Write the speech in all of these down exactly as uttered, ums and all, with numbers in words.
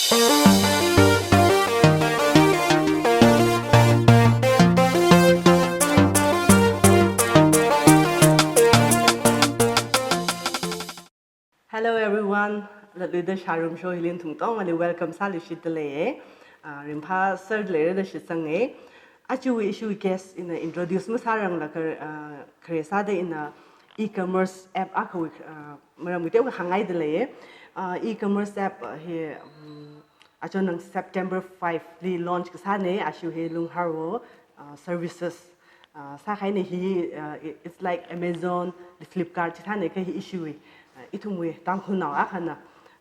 Hello everyone, latluida Sharum Show hili nathum katongali welcome sāluishitda leiye. Ah, ringphāserda leira da shitsanga. Ajawui ishiwui guest ina introduce masāranglaga, ah, khare sāda ina e-commerce app akhawui, ah, maram kateokha hāngngaida leiye. Ah, e-commerce app, ah, hi, um, achonnang September five li launch kasāna, ashiwui hi Lungharwo, ah, services, ah, sākahaina hi, ah, i-, it's like Amazon, Flipkart chithāna kha hi ishiwui, ah, ithumwui Tangkhulnao akhana,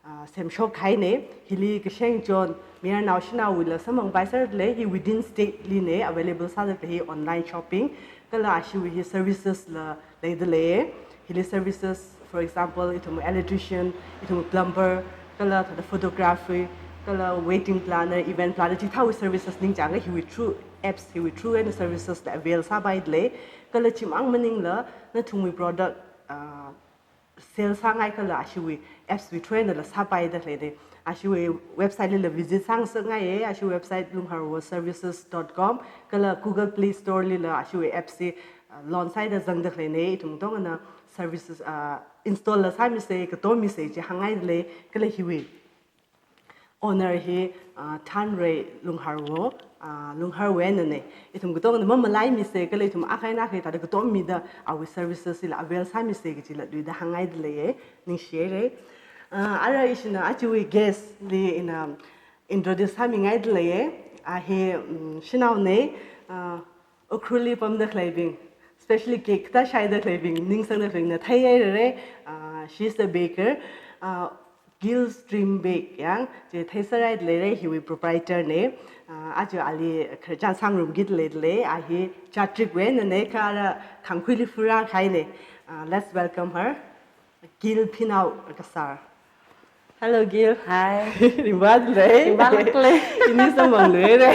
ah, semshokkahaina, hili kasheng chon, mayarnao shanaowuila samphangpaiserda lei, hi within state lina available sāda khalei hi online shopping, kala ashiwui hi services la leida lei. Hili services, for example, ithum electrician, ithum plumber, kala thāda photography, kala wedding planner, event planner, chithāwui services ningchānga hiwui through apps, hiwui through eina services la avail sāpaida lei. Kala chimang maningla, nathumwui product, ah, sale sāngai kala ashiwui apps wui through einala sāpaida khaleina. Ashiwui website lila visit sāngasakngaiya, ashiwui website lungharwoservices dot com, kala Google Play Store lila ashiwui apps hi, ah, launch sāhaida zangda khaleina, ithum katongana services, ah, install la sāmisa, katomisa chi hāngngaida lei, kala hiwui owner hi, ah, Thanrei Lungharwo, ah, Lungharwo einana. Ithum katongana mamalaimisa, kala ithum akha eina akha thāda katommida awui services hila avail sāmisa kaji latluida hāngngaida leiye, ningshihaira. Ah, ara ishina ajawui guest li ina introduce sāmingaida leiye. A hi, mm, shanaona, ah, Ukhrulli pamda khaleibing, especially cake kathā shaida khaleibing, ningsangda khaleibingna theihairara, ah, she's a baker. Ah, Gil's Dream Bake, ya, chi theiserhaida leira, hiwui proprietor na. Ah, aja ali khararchan sāngarumkida leida lei, a hi Chatrikwui einana, kha ara Khangkhuili furākahaina. Ah, let's welcome her. Gil Phinao Kasar. Hello, Gil. Hi. Ringphāda lei. Ringphālāk lei. Ini samphangluira.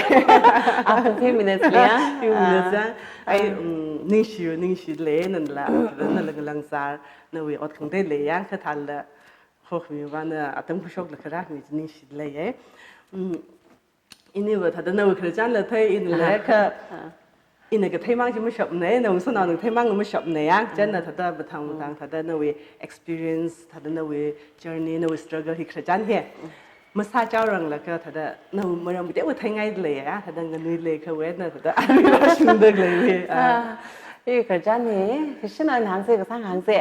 Ah, few minutes li, ya. Few minutes, ya. Ah. Ai, um, ningshi, ningshida lei, nala, nala ngalāngzār, nawui ot khangatei lei, ya, kha thālala, hokhami vāna atam khuishokla kharā mi ningshida leiye. Mm, iniva thāda nawui khararchanla thei, inala, ah, kha, ah, ina katheimang chi mashapna, nawui sanaona katheimang mashapna, ya. Mm. Chieina thāda mathang, mm, mathang thāda nawui experience, thāda nawui journey, nawui struggle hi khararchan hi, mm, masāchaoranglaga thāda nawui maram kateokha theingaida lei, ya. Thāda nganuilakha eina thāda arui shungda lei, ya. Ah, i khararchan hi, kashinao eina hāngsa, kasāngna hāngsa?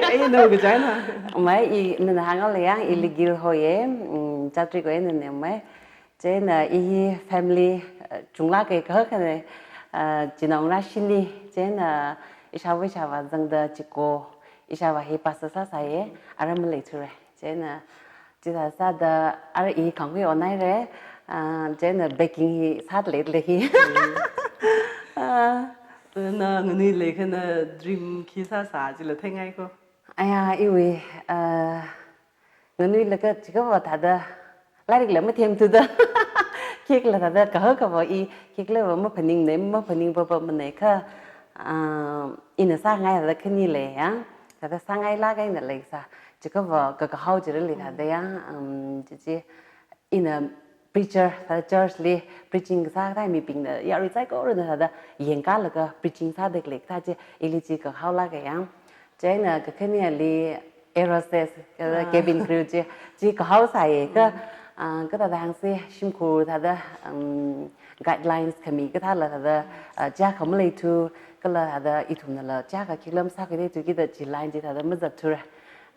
Ai, nawui khararchan na. Mai, ina hānghaowa, ya, ili Gil hoiya, mm, Chatrikwui einana, mai. Chieina i hi family, uh, chunglāk kahak eina, uh, chinaongarā shini, chieina ishāva ishāvā zangda chiko, ishāvā hi pastor sāsāya, ara maleithura. Chieina chithā sāda ara i Khangkhui onhaira, uh, chieina baking hi sāda leida lei hi. Mm. Uh. Na nganuilakha na dream khi sāsā chila theingaiko? Aya, iwui, uh, nganuilakha chikava thāda, lairikla mathemthuda. Cakela thāda kahak kava i, cakela va maphaningna, maphaning papamana kha, ah, ina sāngai thāda khani lei, ya. Thāda sāngailāk eina leisā. Chikava kakahao chili thāda, ya, um, chi chi, ina preacher, thāda church li preaching kasā kathā mibingna, yarui saikorana thāda yangkālaga preaching sāda khalei kathā chi, ili chi kahaolāka, ya. Chieina kakhaneli air hostess, kathā, ah, cabin crew chi, chi kahaosāya kha, mm, ah, kathāda hāngsi shimkhur thāda, um, guidelines khami kathāla thāda, ah, chiyākha maleithu, kala thāda ithumnala chiyākha khikhala masākhuitheithu kida chi line chi thāda mazatthura.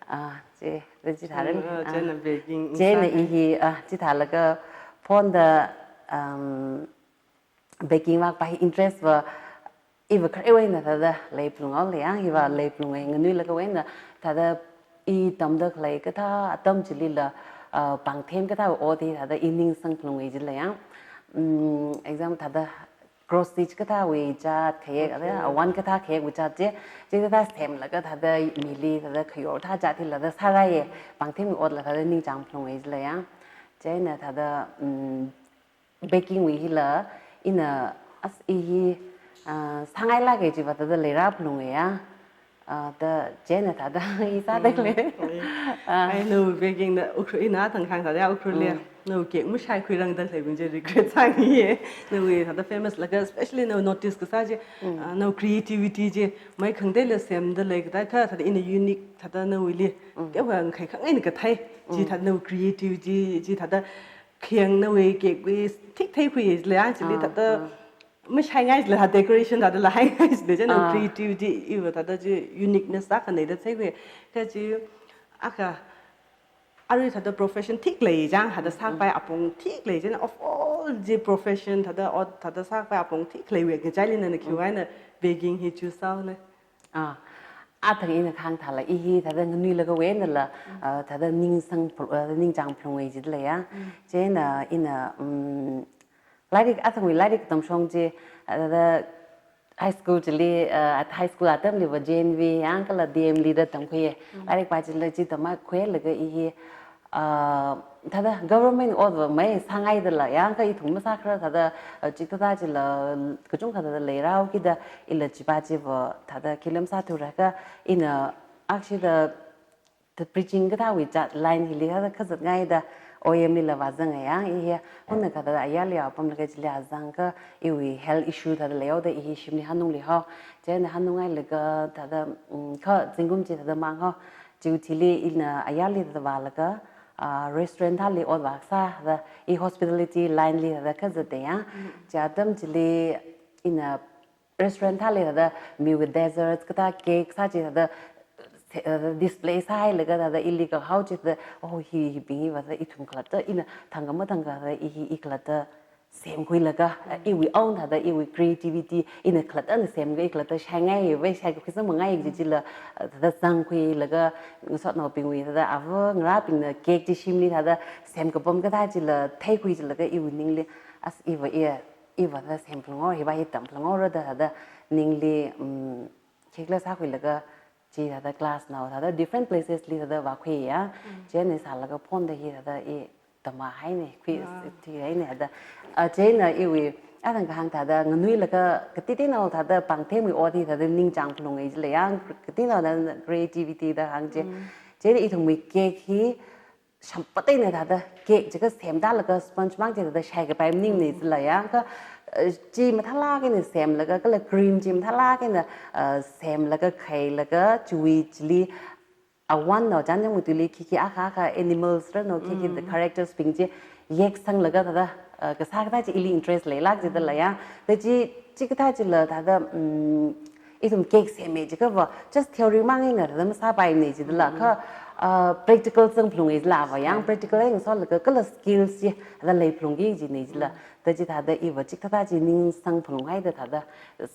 Ah, chi, da chithāra. Mm, ah, ah, chieina baking, chieina sākahai i hi, ah, chithālaga phoneda, um, baking vākhavai interest va, iva kharewui eina thāda leiphalunghao lei, ya, iva, mm, leiphalunga, nganuilakha eina thāda i tamda khalei kathā atam chilila, ah, pāngthem kathā ot hi thāda i ningsangphalunga jilei, ya. Mm, exam thāda cross stitch kathāwui jāt khayek, mm, thāda, okay, awan kathā khayekwui jāt chi, chi thāda semlaga thāda mili thāda khayor thā jāt hila thāda sārāya, pāngthemwui otla thāda ningchāngphalunga jilei, ya. Chieina thāda, mm, baking wui hila, ina as i hi, ah, sāngailāka chiva thāda leirāphalunga, ya. Ah, da chieina thāda i sāda khalei. Mm, oh, yeah. Ah. Ai, nawui baking na Ukhrul, ina thang khang thāda Ukhrul le. Mm. Nawui cake mashai khuirangda khaleibing chi regret sāngi ye. Nawui thāda famous laga, especially nawui notice kasā chi, mm, ah, nawui creativity chi, mai khangateila semda lei kathā thāda ina unique thāda nawuili. Mm. Teokha ngakhai khangai eina kathei, chi, mm, thāda nawui creativity chi thāda khayang nawui cake wui thik theikhui ye le, actually, ah, thāda, ah, mashaingai le, ha, decoration thāda lahaingai le, chieina, ah, creativity iva thāda chi uniqueness akha nei da theikhui. Kha chi akha arui thāda profession thik lei chang, thāda, mm, sāpai apong thik lei chieina, of all the profession thāda, ot thāda sāpai apong thik leiwui ngachaili nana, mm, khiwui eina baking hi choose sāo le? Ah, athang ina khang thāla, i hi thāda nganuilakha wui einala, mm, ah, thāda ningsang phu-, ah, ningchāng phalungi jida lei ya. Mm. Chieina ina, mm, lairik, athangwui lairik tamshong chi, ah, thāda high school chili, ah, high school atamliva J N V yang kala D M li da tamkhui ye. Mm. Lairik pā chila chi tamkhuilaga i hi, ah, thāda government otva mai sāngaida lei ya, kha ithum masākharar thāda, ah, chikathā chila kachungkha thāda leirao kida ila chipā chiva thāda khi lam sāthura kha ina akshida the preaching kathāwui chat line hili thāda khazatngaida O M lila vāzanga ya, i hi huna kathāda ayarli apamlaga chili azang kha iwui health issue thāda leihaoda i hi shimli hanungli hao. Chieina hanunghailaga thāda, mm, kha zingkum chi thāda mang hao. Chiwui thili ina ayarli thāda vālaga, ah, restaurant thāli ot vāsāda, i hospitality line li thāda khazatda ya. Mm. Chi atam chili ina restaurant thāli thāda miwui desserts kathā cake sā chi thāda, eh, display sāhailaga thāda ili kahao chi thāda, oh, hi, hibing hiva thāda ithum khalatta, ina thangkha mathangkha thāda i hi i khalatta semkhuilaga, eh, iwui own thāda iwui creativity ina khalattana semkhui, i khalatta shaingai, wei shaikakhui sāmangai chi chila, eh, thāda zangkhuilaga, ngasotnaobingwui thāda ava ngarābingna cake chi shimli thāda semkapam kathā chila theikhui chilaga iwui ningli, as iva i, iva thāda sem phalungo, hiva hi tam phalungo ra da thāda ningli, mm, cake la sākhuilaga chi thāda class nao thāda different places li thāda vākhui ya. Mm. Chieina sālaga phonda hi thāda i tamhaine, khui, ah, thihaine thāda. Ah, chieina iwui, athang kahāng thāda nganuilakha katiti nao thāda pāngthemwui ot hi thāda ningchāng phalungi jila ya, katiti nao thāda creativity da hāng chi. Mm. Chieina ithumwui cake hi shampatei na thāda cake chikha semda laga sponge mang chi thāda shaikapai maningne jila ya, kha, eh, chi mathālāk eina semlaga, kala cream chi mathālāk eina, eh, semlaga khailaga chiwui chili awan nao chānjangwui tuili khikhi akha akha animals ra nao khikhi the, mm, characters bing chi yeksanglaga thāda, uh, kasā kathā chi ili interest leilāk jida lei ya. Da chi, chikathā chila thāda, mm, ithum cake seme chikhava just theory mang eina thāda masāpaine jida la, mm, kha, uh, practical zang phalungi jila va yang, right, practical eina sālaga kala skills chi thāda lei phalungi jine jila. Mm. Da chi thāda iva chikathā chi ningsang phalunghaida thāda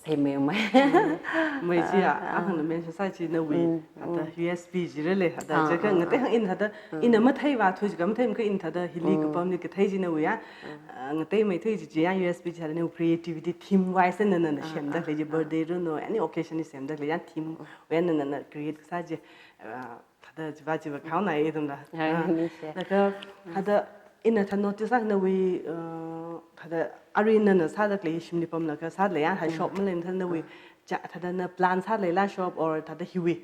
sememai. Mm. Mai chi ya, ah, ah, athangna mention sā chi nawui, mm, thāda, mm, U S P chi rale, thāda, ah, chikha, ah, ngatei, ah, hāng ina thāda, mm, ina mathei vāthui chikha, mathei makha ina thāda hili, mm, kapamli kathei chi nawui ya, mm, ah, ngateimeithui chi chi ya, U S P chi thāda nawui creativity theme wise na nana, ah, semda, ah, khalei chi, ah, birthday runo, any occasion li semda khalei ya theme, mm, wui eina nana create kasā chi, ah, thāda chiva chiva khaonai ithumla. Hai, ah, ningshi. Laga, mm, thāda ina thāda notice sā nawui, uh, thāda arui nana sāda khalei shimli pamlaga sāda lei ya, ha, mm, shop maleimana thāda nawui, ah, cha, thāda na plan sāda leila shop or thāda hiwui.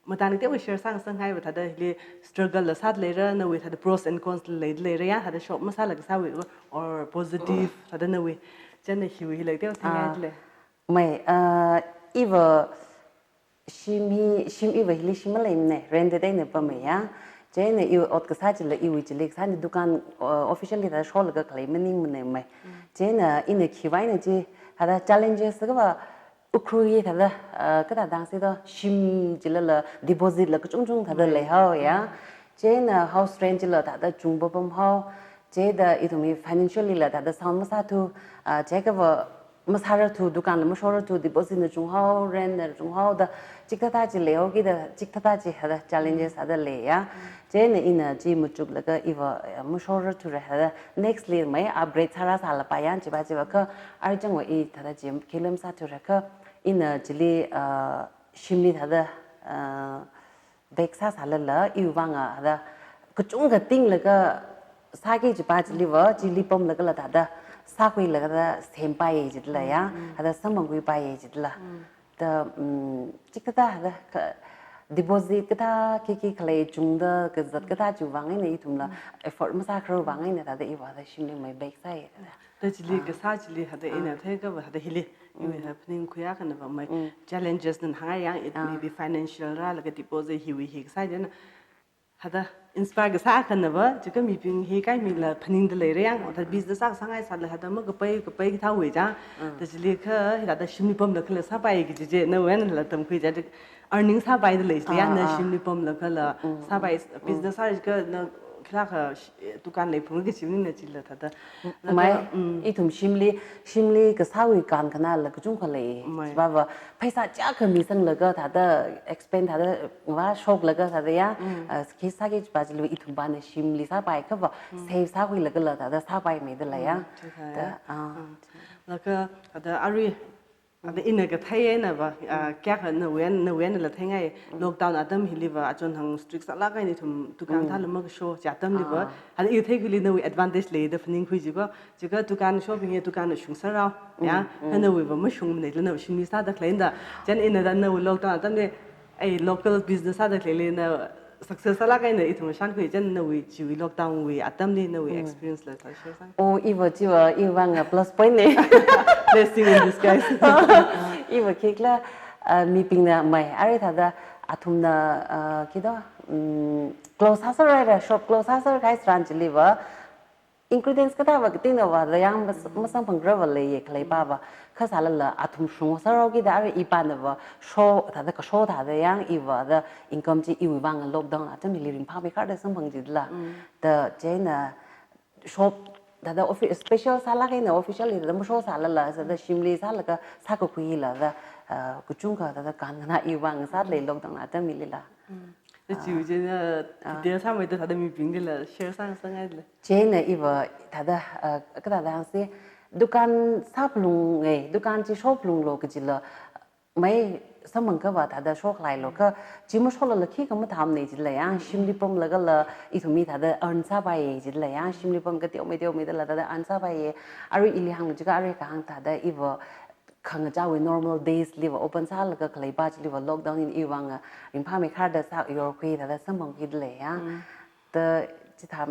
Mathālāk eina share sāngasanghaiva thāda hili struggle la sāda leira, nawui thāda pros and cons leida leira ya, thāda shop masālaga sāwui or positive, oh, thāda nawui. Chieina hiwui hila teothingai, ah, le. Mai, uh, iva shim hi, shim iva hili shim maleimane, rented eina pamma ya. Chieina iwui ot kasā chila iwui chili kasā ni dukan, uh, officially thāda sholaga khalei maningmane mai. Mm. Chieina ina khiwui eina chi, thāda challenges kava Ukhrul hi thāda, uh, kathāda hāngsi do, shim chilala deposit la kachungchung thāda, mm, leihao ya. Mm. Chieina house rent chila thāda chungpapamhao. Chithāda ithumwui financially la thāda sound masāthu, uh, chikhava masārarthu, dukan la mashorarthu, deposit na chunghao, rent na chunghao da, chikathā chi leihaoki da, chikathā chi thāda challenges thāda lei ya. Chieina ina chi machuklaga iva, eh, mashorarthura thāda next li mai upgrade sāra sālapai ya, chiva chiva kha, arui changva i thāda chi khi lam sāthura kha, ina chili, ah, shimli thāda, ah, bake sāsālala, iwui vang a thāda kachungkha tinglaga sāki chiva chiliva, chili pamlagala thāda sākhuilaga thāda sempaiye jila ya, mm, mm, thāda samphangkhuipaiye jila. Mm. Da, mm, chikathā da ka deposit kathā khikhi khalei chungda kazat kathā chiwui vang eina ithumla effort masākharar vang eina thāda iva da shimli meibeksai thāda. Da chili kasā chili hāda ina thei kava hāda hili. Iwui ha phaningkhui akhana va mai challenges nan hāngai yang, it may be financial rālaga deposit hiwui hi kasā jana. Hāda inspire kasā akhana va, chika mibing hi kai mila phaningda leira yang, thāda business akha sāngai sāla hāda makapai kapai kathāwui chang. Da chili kha, hithāda shimli pamla khala sāpai kaji chi, nawui einala tamkhui chi, earning sāpaida lei chi, ya na shimli pamla khala sāpai business sāra kha na khilakha dukan leiphung kaji chi maningna chila thāda. Mai, ithum shimli, shimli kasāwui kankhana la kachungkha lei. Mai. Chiva va, pheisā chiyākha misanglaga thāda expend thāda va shoklaga thāda ya, ah, khi sāki chiva chilu ithum vana shimli sāpai kava, save sākhuilaga la thāda sāpaimeida lei ya. Chithā ya. Da, ah. Laga thāda arui, thāda ina kathei eina va, ah, kayākha nawui eina, nawui einala theingai, lockdown atam hili va, achon hang strict sālāk eina ithum dukan thāla makasho, chi atamli va, thāda i theikhuili nawui advantage leida phaningkhui chiva, chika dukan shopbing ya dukan shung sārao, ya, kha nawui va mashungmana la nawui shimli sāda khalei da, chieina ina da nawui lockdown atamli, ai local business sāda khaleili na success sālāk eina ithum shānkhui chieina nawui chiwui lockdown wui atamli nawui experience la thāda share sāng. Oh, iva chiva, iva nga plus point na. Blessing in disguise. Iva khikhala, ah, mibingna mai, arui thāda athumna, ah, khi da, mm, close sāsāra, shop close sāsāra kahai tharan chili va, ingredients kathā va katinga va da yang mas-, masamphangkharar va leiya khaleiva va. Kha sālala athum shung sāraoki da arui ivana va sho thāda kasho thāda yang iva da income chi iwui vang lockdown atamli ringphāmeikharda samphang jila. Da chieina shop thāda offi-, special sālāk eina official li thāda masho sālala, sāda shimli sālaga sākakhuila da, ah, kachungkha thāda kankhana iwui vang sāda lei lockdown atamlila. Da chiwui chieina detail sāmeida thāda mibingli la share sāng sāngaila. Chieina iva thāda, ah, kathāda hāngsi, dukan sāphalunga, dukan chi shophalunglo kajila, mai samphang kava thāda shokhalailo kha, chi masholala khikha mathāmana jila ya, shimli pamlaga la, ithum hi thāda earn sāpaiya jila ya, shimli pam kateomei teomeida la thāda earn sāpaiya, arui ili hānglu chika arui kahāng thāda iva, khangachāwui normal days li va open sālaga khaleiva chili va lockdown eina iwui vang ringphāmeikharda sā yorkhui thāda samphangkhuida lei ya. Da chithā.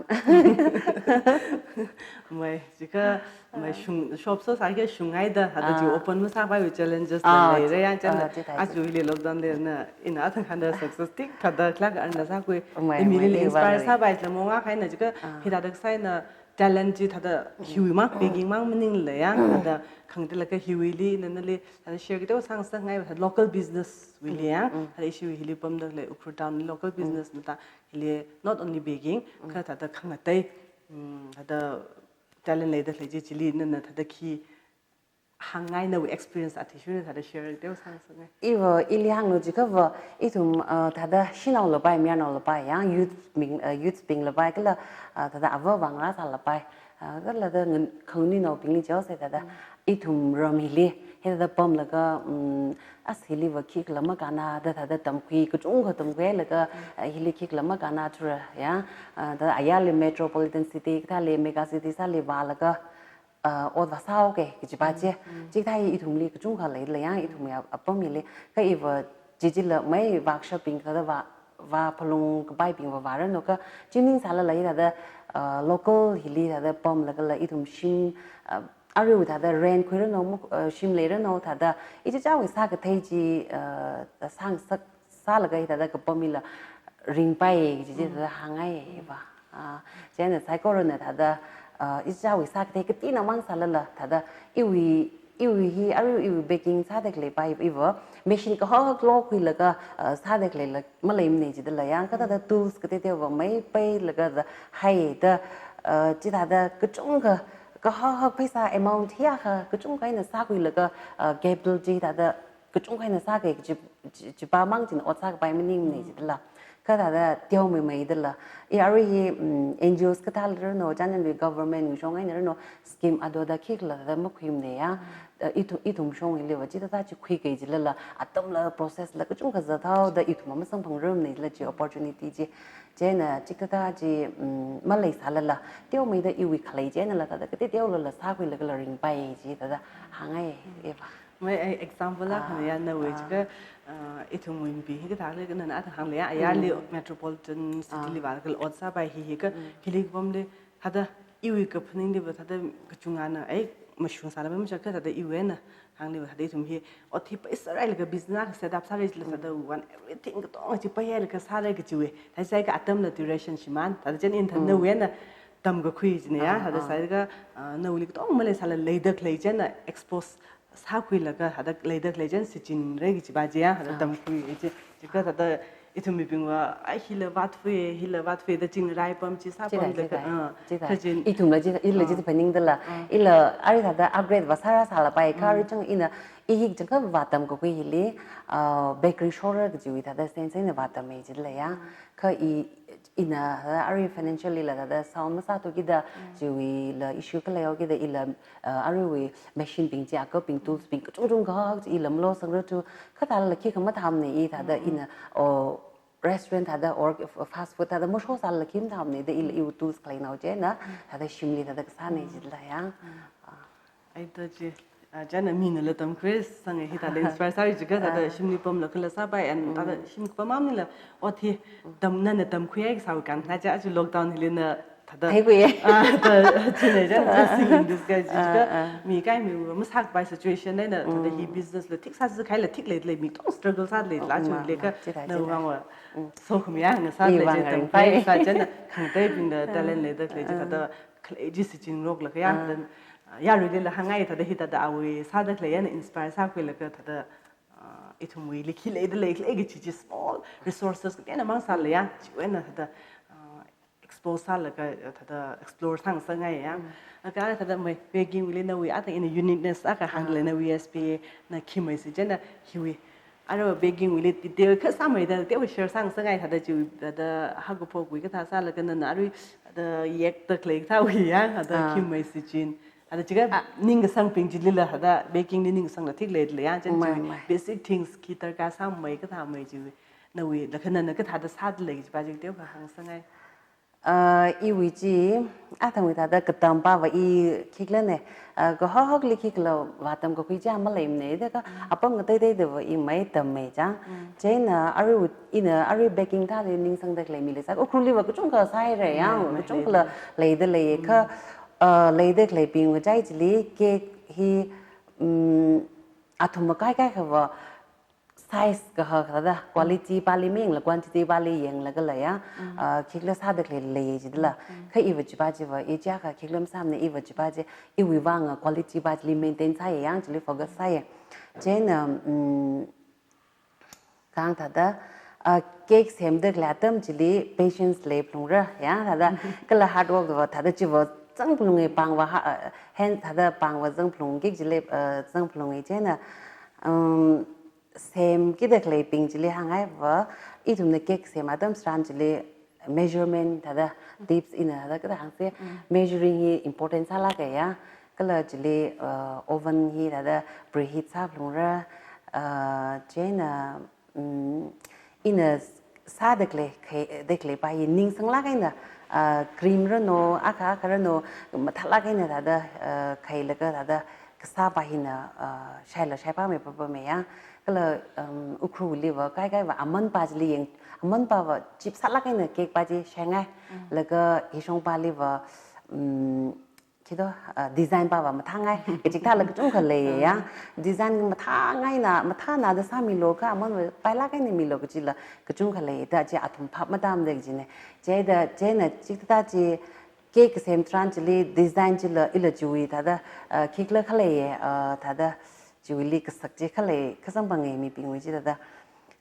Mai, chika, mai shung, shop so sāki shungngaida, thāda chi open masāpaiwui challenges la leira ya, chieina, ah, chithā, aja ili lockdown lina, ina athang khanda success tik, thāda khilak earn la sākhui, mai, imili mai, inspire sāpai la monga kahaina chika, hithāda kasā eina, talent chi thāda hiwui mang, baking mang maningla ya, thāda khangateilaga hiwuili, nanali, thāda share kateo sāng sāngai, thāda local business wuili ya, thāda ishi hili pamda lei Ukhrul town local business na thāda hili not only baking, kha thāda khangatei, mm, thāda talent leida lei chi chili nana thāda khi hāngngai nawui experience athishurda thāda share teo sāng sāngai. Iva, ili hānglu chikha va, ithum, uh, thāda shanao lapai, mayarnao lapai, yang youth bing, uh, youth bing lapai, kala, uh, thāda ava vang rāsā lapai, uh, kala thāda ngan-, khanganuinaobingli chaose thāda, ithum ram hili, hithāda pamlaga, um, as hili va khikhala makānna, da thāda tamkhui, kachungkha tamkhuilaga, uh, hili khikhala makānna thura, ya, uh, thāda ayarli metropolitan city, kathāli mega city sāli vālaga, uh, ot vāsāhaoki, kajiva chi. Chikathā hi ithumli kachungkha leilei yang, ithumwui apam hili. Kha iva chi chila mai workshop bing thāda vā, vāphalung kapaibing va vāranu kha, chi ningsālala hithāda, uh, local hili thāda pamlaga la ithum shim, uh, aruiwui thāda rent khuiranu, muk-, uh, shim leiranu thāda, ichichāwui sākathei chi, uh, sāngasak sālaga hithāda kapam hila ringpai kaji chi thāda hāngngai va. Ah, chieina saikorana thāda, ah, ichichāwui sākathei kateonao mang sālala thāda iwui, iwui hi, arui iwui baking sāda khaleiva iva, machine kahak hak lokhuilaga, ah, sāda khaleila maleimana jidala yang, kha thāda tools kateoteo va maipailaga thāda haida, ah, chithāda kachungkha, kahak hak pheisā amount hiyākha, kachungkha eina sākhuilaga, ah, capital chi thāda kachungkha eina sāki kaji, chi, chiva mang china ot sākapai maningmana jidala. Kha thāda teomeimeidala. I arui hi, mm, N G Os kathāli ranu, chānjamwui government wui shong eina ranu, scheme adoda khikhala thāda makhuimana ya. Uh, ithum, ithum shong hiliva chithāda chi khuiki jilala, atamla process la kachungkha zathaoda ithum masamphangrar maningla chi opportunity chi. Chieina chikathā chi, mm, maleisālala, teomeida iwui khalei chieina la thāda kateoteolala sākhuilaga la ringpai chi thāda hāngngai va. Mai ai example la khana ya, nawui jiakha, uh, ithumwui mipi hi kathāli ka nana athang hāngli ya, ayarli metropolitan city li vālaga ot sāpai hi hi ka, hili kapamli thāda iwui kaphaningli va thāda kachungana ai mashung sāla mashak ka thāda iwui eina hāngli va thāda ithum hi ot hi paisārai laga business ka set up sārai jila thāda want everything katonga chi paihailaga sārai kajiwui. Thāda sāi ka atamla duration shimān. Thāda chieina ina thāda nawui eina tamkakhui jina ya. Thāda sāi ka, uh, nawuili katonga maleisāla leida khalei chieina expose sākhuilaga, thāda leida khalei chieina shichinrai kajipa chi ya, thāda tamkhui chi, jiakha thāda ithum mibingva, ai hila vāthui, hila vāthui da chingrai pam chi sāpam jiakha, ah, kajin. Ithumla chi, ila chi phaningdala, ila arui thāda upgrade va sāra sālapai, kha arui chang ina, i hi chang ka vātamkakhui hili, ah, bakery shop ra kajiwui thāda sense eina vātammei jila ya. Kha i, ina thāda arui financially la thāda sound masāthu kida, chiwuila issue khalei haokida ila, uh, aruiwui machine bing chi, akabing tools bing kachungchung kahak chi ila malosangrarthu, kha thālala khikha mathāmana i thāda ina, o, restaurant thāda or f-, fast food thāda masho sālala khi mathāmana da ila iwui tools khaleina chieina, thāda shimli thāda kasāna jila ya. Ah. Ai thāda chi, ah, chieina minala tamkhuisang hi thāda inspire sāi jiakha thāda shimli pamla khala sāpai and thāda shim kapam maningla ot hi tam nana tamkhuihai kasā kan na cha aja lockdown hili na thāda theikhui. Ah, thāda chieina chieina blessing in disguise jiakha mi kai mi masākapai situation eina thāda hi business la thik sāsi khaila thik leilei mi tong struggle sālei la chili ka na vangva sokhami ya ngasālei tamkhui sā chieina khangateibingla talent leida khalei chi thāda khalei chi shichinroklaga ya, then, uh, yaruilila hāngngai thāda hi thāda awui sāda khalei eina inspire sākhuilaga thāda, uh, ithumwuili khi leida lei khalei kaji chi small resources kateonamang sālala ya, chiwui eina thāda, uh, expose sālaga, uh, thāda explore sāngasakngai ya. Akha thāda mai baking wuili nawui athang ina uniqueness akha hāngda lei, nawui U S P na khi maisi chieina hiwui. Aruiva baking wuili detail kha sāmeida, teokha share sāngasakngai thāda chi, thāda haokaphok wui kathā sālaga nana arui thāda yekda khalei kathāwui ya, thāda khi maisi chieina. Thāda jiakha ningkasangbing chilila thāda baking li ningkasangla thik leilei ya, chieina chi basic things khi darkar sāmei kathāmei chi nawui, laga nana kathāda sāda lei kajipa chi teokha hāngasakngai. Ah, iwui chi, athangwui thāda katampa va i khikhala ne, ah, kahak hakli khikhala vātamkakhui chi maleimana, da kha apam ngateiteida va i mai tammei chang. Chieina arui ina arui baking thāli ningsangda khalei mi leisā, Ukhrulli va kachungkha sāhaira ya, kachungkhala leida lei kha, ah, leida khaleibingwui chai chili cake hi, mm, athum makai kaikha va size kahak thāda quality pali miyangla quantity pali yanglaga lei ya, ah, khikhala sāda khalei lei jidala. Kha iva chipa chiva, i chiakha khikhala masāmana iva chipa chi, iwui vang quality pa chili maintain sāya ya, chili focus sāya. Chieina, um, kang thāda, ah, cake semda khalei atam chili patience leiphalungra ya, thāda kala hard work va thāda chiva zangphalunga pāngva ha, ah, hand thāda pāngva zangphalunga cake chili, ah, zangphalunga chieina, um, semkida khaleibing chili hāngngai va, ithumna cake sem atam tharan chili measurement thāda tips ina thāda kathā hāngsi, measuring hi important sālāka ya. Kala chili, uh, oven hi thāda preheat sāphalungra, uh, chieina, um, ina sāda khalei, khalei, da khaleipa hi ningsanglāk eina, ah, cream rano, akha akha rano, mathālāk eina thāda, ah, khailaga thāda kasāpa hina, ah, shaila shaipa mei papa mei ya. Kala, um, Ukhrulli va, kaikai va, amanpa chili yang, amanpa va, chip sālāk eina cake pa chi shaingai. Laga hishongpali va, um, khi to, ah, design pa va mathāngai, kachikathāla kachungkha lei ya. Design mathāngaina, mathāna da sāmilu kha, aman va pailāk eina milu kachila, kachungkha lei da chi athum phap matamda kajina. Chida, chieina chikathā chi cake kasem tharan chili design chila ila chiwui thāda, ah, khikhala khalei, ah, thāda chiwuili kasak chi khalei, kazang pangai mibingwui chi thāda.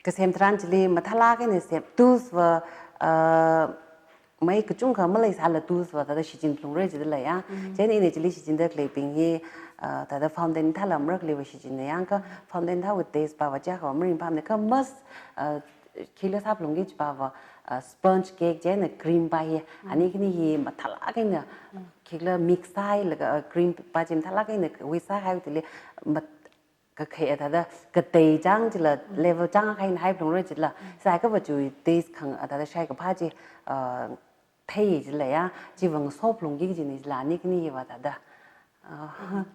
Kasem tharan chili mathālāk eina sem, tools va, ah, mai kachungkha maleisāla tools va thāda shichinphalungra jidala ya. Chieina ina chili shichinda khaleibing hi, ah, thāda fountain thāla marakli va shichinna ya kha fountain thāwui taste pa va chiakha va maringphāmana kha mas, ah, khikhala sāphalungki chipa va, ah, sponge cake chieina cream pa hi, ani khani hi mathālāk eina, khikhala mix sāhailaga, ah, cream pa chi mathālāk eina wui sāhaiwui thili mat-, kakhai a thāda, katei chang chila, level chang akha eina haiphalungra chila, sākha va chiwui taste khang a thāda shaikaphā chi, ah, thei chila ya, chi va ngasophalungki kajina chila, ani khani hi va thāda. Ah.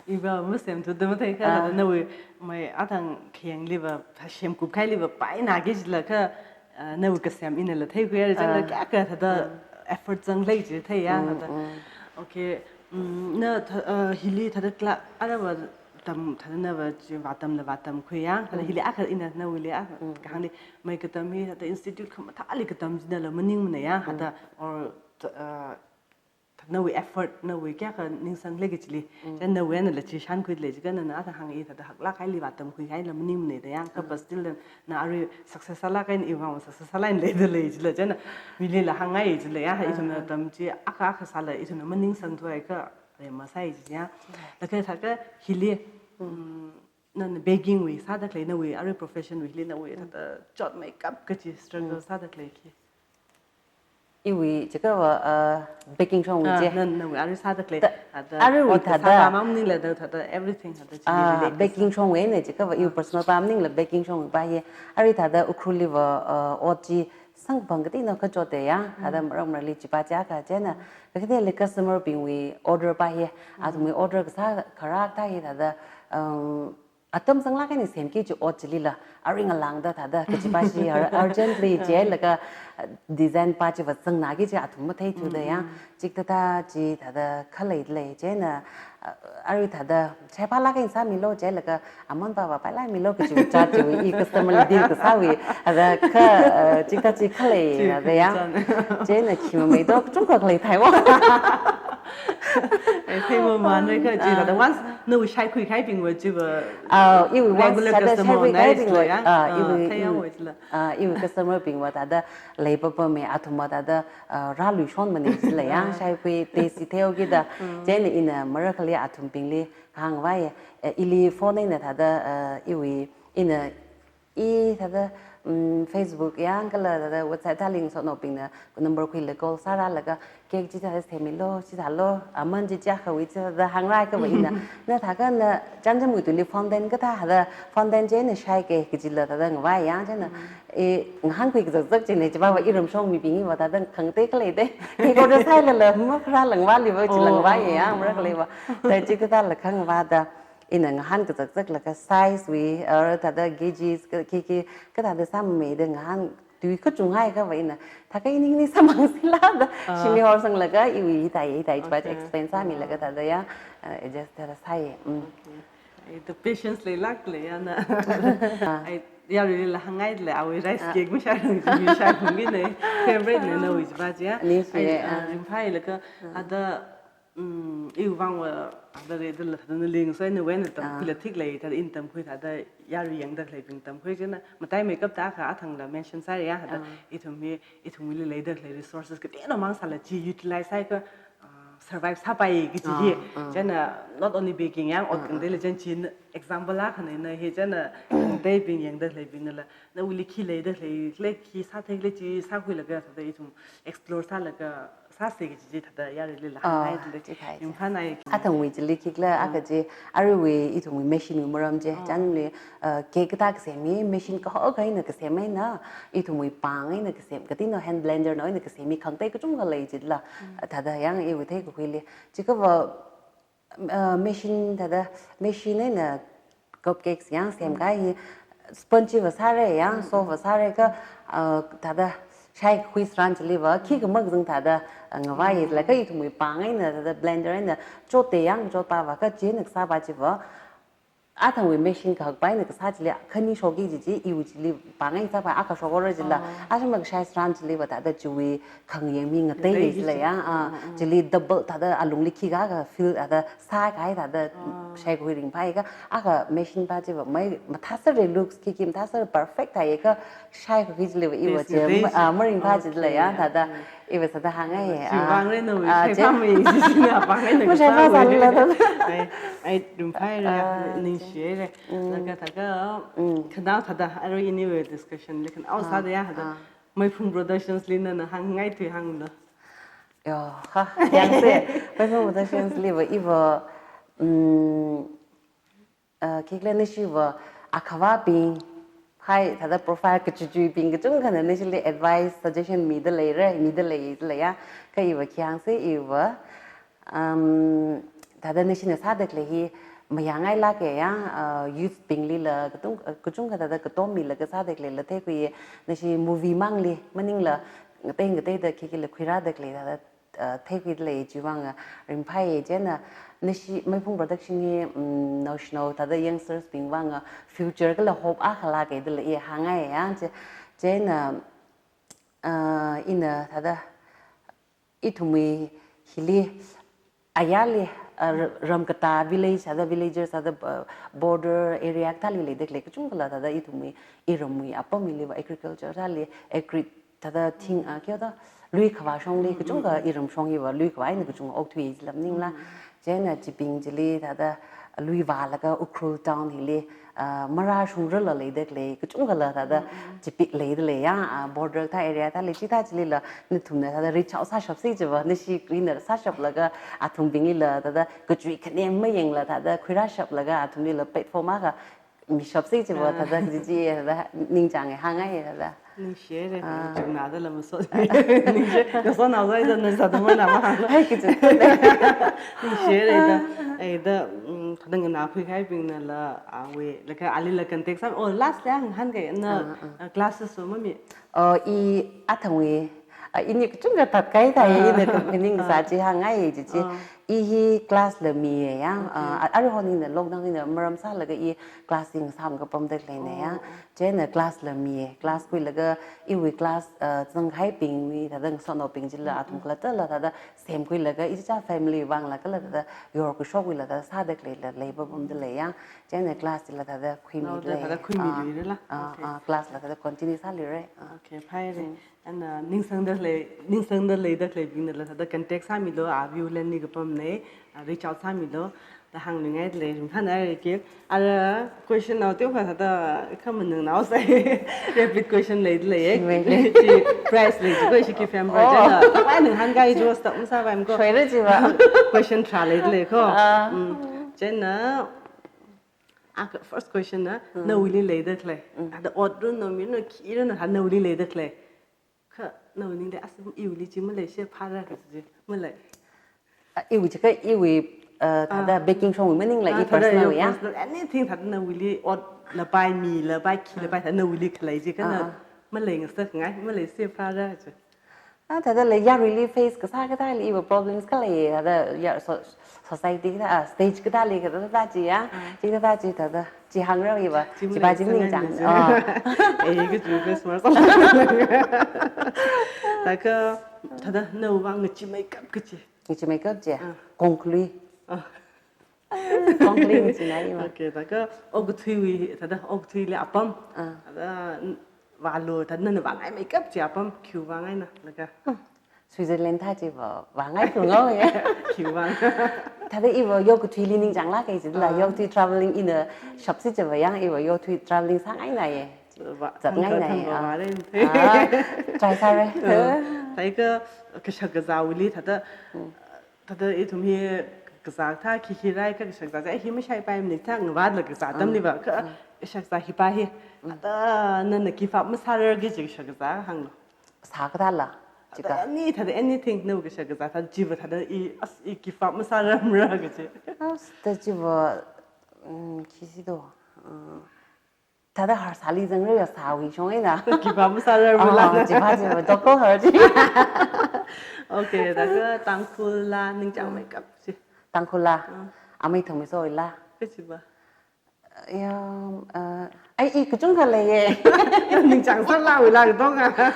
Iva masemthuda matheikha, ah, nawui mai athang khayangliva, semkup khailiva paina kajila kha, ah, nawui kasem inala theikhuiya, chang, ah, kayākha thāda, ah, effort zanglei chi theiya, mm, thāda. Mm. Okay, mm, na thā-, ah, hili thāda kla, arava tam, thāda nava chi vātamla vātamkhuiya, thāda, mm, hili akha ina nawuili akha, mm, kahāngli mai katam hi thāda institute khamathāli katam jinala maningmaneiya, mm, thāda, or, ah, nawui effort, nawui kayākha ningsanglei kajili. Mm. Chieina nawui einala chi shānkhuilei jiakha nana athang hāngi thāda haklāk khaili vātamkhui khaila maningmanei da yang, mm, kha but still then na arui success sālāk eina iwui vang success sālāk eina leidalei jila. Chieina milila hāngngai jila ya, ah, ithumna tam chi akha akha sāla ithumna maningsangthuakha, eh, masai jiya. Mm. Laga thākha hili, mm, nana baking wui sādakhalei nawui arui profession wuili nawui, mm, thāda chotmeikap kaji struggle, mm, sādakhalei khi. Iwui, chiakha va, uh, baking shongwui, ah, chi. Nana, nawui arui sādakhalei. Ta-, thāda, arui wui ot kasā thāda, pa maningla da, thāda everything thāda chili, ah, relate kasā. Baking shongwui eina chiakha va, iwui, ah, personal pa maningla baking shongwui pa hi. Arui thāda Ukhrulli va, uh, ot chi samkaphang kateonao kachot da ya. Thāda, mm, marak marali chi pa chiakha chieina. Kateonali customer bingwui order pa hi. Mm. Athumwui order kasā kharak thā hi thāda, um, atam zanglāk eina semki kaji ot chilila, arui ngalāngda thāda, kaji pa chi ur-, urgently, ah, jilaga, uh, design pa chi va zangna kaji athum matheithuda ya. Mm, mm. Chikathā chi thāda khaleilei chieina, uh, arui thāda, shaiphālāk eina sāmilu jilaga, amount pa va pailāmilu kaji chat chi i customer li deal kasāwui, thāda kha, uh, chikathā chi khalei, chi thāda ya. Chieina khi mameido kachungkha khalei theiwa. Eh, theimamanwui kha chi, ah, thāda once nawui shaikhui kahaibingva chiva, ah, iwui once regular thāda customer shaikhui kahaibingva, ya. Ah, ah, iwui, theiya, mm, wai jila. Ah, iwui customer bingva thāda leipapamei, athumva thāda, ah, rāluishonmanei jila ya, ah, shaikhui taste theihaokida. Mm. Chieina ina marakali athumbingli hāngvai, eh, ili phone eina thāda, ah, iwui, ina i thāda, mm, Facebook yang kala thāda WhatsApp thāli ngasotnaobingna number khuilaga call sārālaga, cake chi thāda semilu, chi thālu, amount chi chiakhawui chi thāda hāngrākha va ina. Na thākha na chānjamwui tuili fondant kathā thāda, fondant chieina shaike kajila thāda ngavai yang chieina. Mm. I ngahānkhui kazakzak chieina chiva va iramshong mibing hiva thāda khangatei khalei dei. Cake order sāhailala, makharā langvāli va chi, oh, langvai, oh, yang, oh, marakali va. Thāda chikathāla khangavāda. Ina ngahān kazakzaklaga size wui, or thāda gauges, ka, khi, khi, kathāda sāmeida ngahān tui kachunghaikha va ina. Thākha ini ini sāmang sila da. Ah. Shimli horsanglaga, iwui hithai, hithai, okay, explain sāmilaga thāda ya, uh, adjust thāda sāi. Mm. Okay. Ai, the patience leilāklei ya na. Ah. Ai, yaruilila hāngngailei, awui rice, ah, cake mashārang, mashārang kine. Favorite ne nawui chiva chi ya. Ningshi, ai, ah, ah, ringphālaga, ah, ada, mm, iwui vangva, ada re, dala, dala ling, so nawui eina tam, ah, khuila thiklei, thāda ina tamkhui thāda, yarui yangdakhaleibing tamkhui chieina, mataimeikap thākha athangla mention sāya thāda, ah, ithum hi, ithumwuili leidakhalei resources kateonao mang sāla chi utilize sāakha, ah, survive sāpai kaji hi. Ah, ah. Chieina, not only baking yang, ot, ah, ah, khangateili chieina chi example akhana hi chieina, khangateibing yangdakhaleibingnala, nawuili khi leidakhalei, lei khi sāthei lei chi sākhuilaga, thāda ithum explore sālaga, sāse kaji chi thāda yaruilila, ah, hāngngailei. Chi thai, chi. Ringphānai. Athangwui chili khikhala, ah, akha chi, aruiwui ithumwui machine wui maram chi, ah, chānli, uh, cake kathā kasem hi, machine kahok eina kasem eina, ithumwui pāng eina kasem, kateonao hand blender nao eina kasem hi khangatei kachungkha lei jila, mm, thāda yang iwui theikakhuili. Chiakha va, uh, machine thāda, machine eina cupcakes yang semkahai hi, sponge va sāra yang, mm, soft va sāra kha, uh, thāda shaikhui tharan chili va, khikha makazang thāda, uh, ngavai, mm, laga ithumwui pāng eina, thāda blender eina, chotda yang, chotpava kha chieina kasāpa chiva, athangwui machine kahakpa eina kasā chili, khani shoki kaji chi, iwui chili pāng eina sāpa akha shokora jila, oh, athang makashai tharan chili va thāda chiwui khangayang mi ngatei, ngatei jila chi. Ya, ah, mm, mm, chili double thāda alungli khikha kha feel thāda sākahai thāda, ah, shaikhui ringphāakha, akha machine pa chiva mai mathāsāra looks khikha mathāsāra perfect thāakha, shaikhui chili va iva, taste chi, ngatei ma-, chi. Ah, maringphā, okay, jila ya, thāda, mm, iva sāda hāngngai, ah, chi, ah, vangre nawui, ah, chi shaipāmei chi, china vangre na, mashaiphā kasāwui sālala thāda. Ai, ai, ringphāra, ah, ningshihaira. Mm. Laga thākha, mm, khanao thāda, arui iniwui discussion li khanao, ah, sāda ya thāda. Ah. Maiphung Productions li nana hāngngaithui hānglu. Yo, ha, yangse, Maiphung Productions li va iva, mm, uh, khikhala nashiva akhavābing, hai, thāda profile kachuchuibing kachungkhana nashili advice, suggestion mida leira, mida lei, leiya. Kha iva khi hāngse iva, um, thāda nashina sāda khalei hi mayāngailāka ya, uh, youth binglila katung, uh, kachungkha thāda katom milaga sāda khaleila theikhui, nashi movie mangli maningla ngatei ngateida khikila khuirāda khalei thāda, uh, theikhuida lei chiwuivang, uh, ringphai. Chieina nashi Meiphung Production hi, um, naoshinao thāda youngsters bingwuivang, uh, future kala hope akhala kaida lei hāngngai ya. Chi, chieina, uh, ina thāda ithumwui hili ayarli, uh, r-, ram katā village, thāda villagers, thāda, uh, border area kathāli leida khalei kachungkhala thāda ithumwui iramwui apam hiliva agriculture thāli agri thāda thing, uh, kyo da lui khavā shongli kachungkha iram shong hiva lui khavā eina kachungkha okthui jila maningla. Chieina chibing chili thāda lui vālaga Ukhrul town hili, ah, marāshungrarla leida khalei kachungkhala thāda chipik leida lei ya, ah, border thā area thāli chithā chilila nathumna thāda reach out sāshapsi chiva, nashi ina sāshaplaga athumbinglila thāda kachui khanem mayangla thāda khuirāshaplaga athumlila platform akha mishapsi chiva thāda kaji chi thāda ningchānga hāngngai thāda. Ningshihaira, ah, chungnada lama so. Ningshi, ngasotnao zaida na sāda mana mahāngla. Hai kaji. Ningshihaira da, ai da, mm, thāda nganākhui kahaibingnala, ah, we, laga alila contact sā, oh, last yang hāngkai na, ah, ah, classes so mami. Oh, i athangwui, ah, ini kachungkha thatkai thāi, ina ka-, kaning sā chi hāngngai chi chi. Ah. I hi class la miya ya, ah, a-, aruihon ina lockdown ina maram sālaga i class hi ngasām kapamda khaleina ya. Oh, oh. Chieina class la miya, class khuilaga iwui class, ah, zangkahaibingwui thāda ngasotnaobing chila athum khalattala thāda semkhuilaga ichicha family vangla kala thāda yor kashokwuila thāda sāda khaleila lei papamda lei ya. Chieina class chila thāda khuimi lei. Thāda khuimi lei la. Ah, okay. Ah, class la thāda continue sālira. Ah. Okay, phaira. Mm. Ana ningsangda lei, ningsangda leida khaleibingnala thāda contact sāmilu, ah, Viewland li kapamna, ah, reach out sāmilu, da hāngluingaida lei, ringphānāra ki. Ara question nao teokha thāda khamanungnao sai. Rapid question leida lei, eh. Chi prize lei, chi ko ishi ki fan prize. Oh. Chieina, kapai ning hāngkai jo stop masāpaimana ko. Soira chiva. Question tharā leida lei ko. Ah. Mm. Chieina, ah, first question na, nawuili leida khalei. Mm. Thāda ot run no mi no khi run no thāda nawuili leida khalei. Kha, nawui ningli, as, iwuili chi maleishiphāra kaji chi, malei. Ah, iwui chi kha iwui, ah, thāda baking shongwui maningla, ah, i thāda personal ya. Personal, anything thāda nawuili ot lapai, mi lapai, khi lapai, thāda nawuili khalei chi kha na, ah, maleingasakngai, maleishiphāra chi. Ah, thāda lei yaruili face kasā kathāli iva problems khalei, thāda ya so-, society kathā, ah, stage kathāli kathā thāda chi ya. Ah. Chi kathā chi thāda, chi hāngra iva, chi chiva chi ningchāng. Ah. Eh, kaji face mask. Thākha, thāda nawui vang ngacheemeikap kaji. Ngacheemeikap chi. Ah. Kongkhalui. Ah. Kongkhalui ngacheenai iva. Okay, thākha okathuiwui, thāda okathuili apam. Ah. Thāda, vālu, thāda nana vāngaimeikap chi apam, khiwui vāngaina, laga. Hmm. Switzerland thā chiva, vāngai thungao ya. Khiwui vāng. Thāda iva yokathuili ningchānglāka jila, ah, yokathui traveling ina shapsi chiva ya, iva yokathui traveling sāngaina ya. Va-, zatngaina ya. Thangkha thangkha vāra. Ah, try sāra. Ah, thākha kashak kazāwuili thāda, hmm, thāda ithum hi kazā thā khi khi rai kha kashak kazā, eh, hi mashaipaimana thā ngavātla kazā atamli va, kha, hmm, kashak kazā hi pa hi. Hmm. Thāda nana give up masārar kaji kashak kazā hānglu. Sā kathāla, chi kha. Thāda any, thāda anything, nawui kashak kazā thā chiva thāda i, as, i give up masāramra kaji. As, thāda chiva, mm, khi si do, mm, thāda harsāli zangra ya sāwui shong eina. Give up masāramla. Ah, chiva, chiva, doko har chi. Okay, thākha Tangkhul la ningchāngmeikap chi. Tangkhul la. Ah. Amei Thangmeisowui la. Kachiva. Ya, uh, ai, i kachungkha leiya. Ningchāng sālāwui la katonga.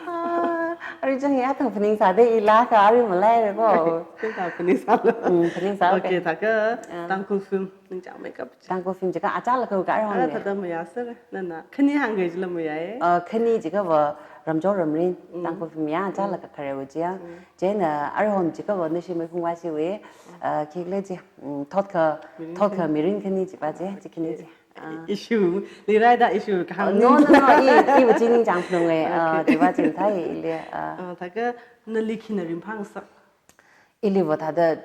Ah, arui chang ya thang phaningsā de i la kha arui malaira ko. Thang phaningsā la. Mm, phaningsā. Okay, thākha, ah, Tangkhul film ningchāngmeikap chi. Tangkhul film chi kha achālakha ka arui hon. Ah, thāda mayāsāra, nana. Khani hāngkahai chila mayāya. Ah, khani chi kha va Ramchor Ramrin, mm, Tangkhul film ya, achālakha kharewui chi ya. Mm. Chieina, ah, arui hon chi kha va nashi Meiphung vāshiwui, ah, khikhala chi, mm, thotkha, mirin thotkha khani. Mirin khani chiva chi, chi khani chi. Okay. Ah. Issue, leiraida issue kahāng. Oh, no, no, no, i, iva chi ningchāng phalunga, ah, okay, chiva chi thai ili, ah. Ah, thākha nali khina ringphāngasak? Ili va thāda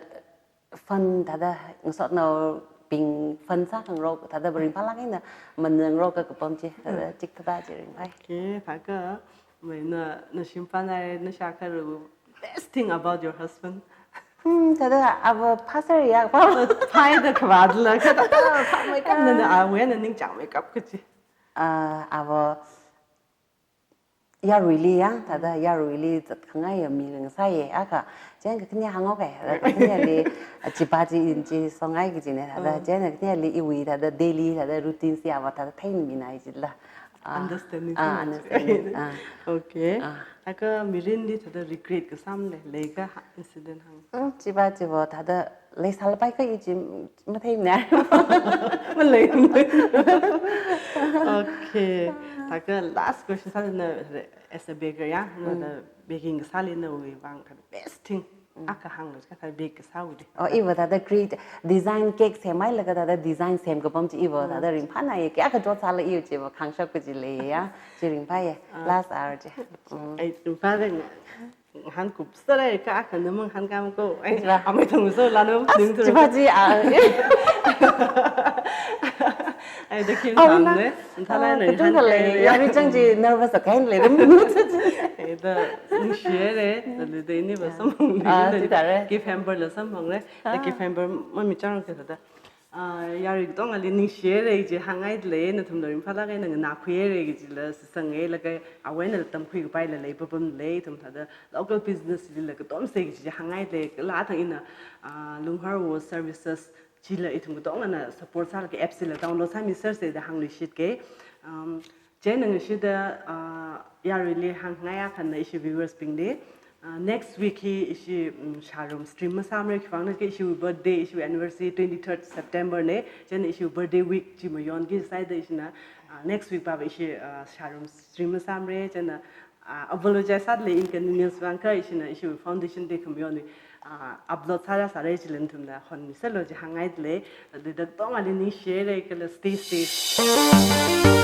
fun thāda ngasotnaobing fun sākhangarok, thāda ringphālāk eina mangangarok kapam chi, thāda, mm, chikathā chi ringphai. Okay, thākha, mei na, na shimpan ai, na shākharawui best thing about your husband? Hmm, thāda ava phāser ya, phā. Phāhaida khavātla, kha thāda phāmeikapna, ah, awui eina ningchāngmeikap kachi. Ah, ava yaruili ya, thāda yaruili zatkhangai ya mi ring sāya, akha, chieina kakhane hānghaoke, thāda kakhaneli, ah, chipa chi in chi songai kajina, thāda, ah, chieina kakhaneli iwui, thāda daily, thāda routine si ava, thāda theimina jila. Ah, understanding, ah, understanding, ah. Okay. Ah. Akha mirinli thāda regret kasā male, leika ha, incident hāng. Mm, chipa chiva thāda leisālapai kha i chi matheimana. Malei. Okay. Thākha last question sāna, as a baker ya, na, mm, thāda baking kasāli nawui vang thāda best thing, mm, akha hānglu, kha thāda bake kasāwuili. Oh, iva thāda create, design cake semhailaga thāda design semkapam chi iva, mm, thāda ringphānāya, kayākha chotsāla iva chiva khangshap kaji leiya, chi ringphāya, ah, last hour chi. Mm. Ai, ringphālei. Ngahānkupsāra, kha akha na mangahānkāmako. Ai, chiva. Amei thangso lana, as, ning thura. Chiva chi, ah. Ai, da kim, ah, thang na. Thalai na, ah, katung ngahānkai khalei, ya. Yari chang chi nervous akhai lei, rum. Ai, da ningshihaira, da le da ini va, ah, samphang, ah, ni da chi tare. Gift hamper la samphangra, da, ah, gift hamper mamichang kha thāda. Ah, yari katongali ningshihaira kaji hāngngailei, nathumla ringphālāk eina nganākhuihaira kajila shitsanga, laga awui eina tamkhui kapaila leipapam lei, ithum thāda local business lila katomsa kaji hāngngailei, kala thang ina, ah, Lunghar World Services chila ithum katongana support sālaga app chila download sāmisersa da hāngluishitke. Um, chieina ngashida, ah, yaruili hāngngai akhana ishi viewers bingli. Ah, next week hi ishi, mm, shārum stream masāmara, khiwuivang na kha ishi birthday, ishi anniversary twenty-third September na, chieina ishi birthday week chi mayonki sāhaida ishina, ah, next week pava ishi, ah, shārum stream masāmara, chieina, ah, apologize sālei inconvenience vang kha ishina ishi foundation day khamayonwui, ah, upload sāra sāra chila nathumna honmiserlu kaji hāngngailei, da katongali ningshihaira kala stay safe.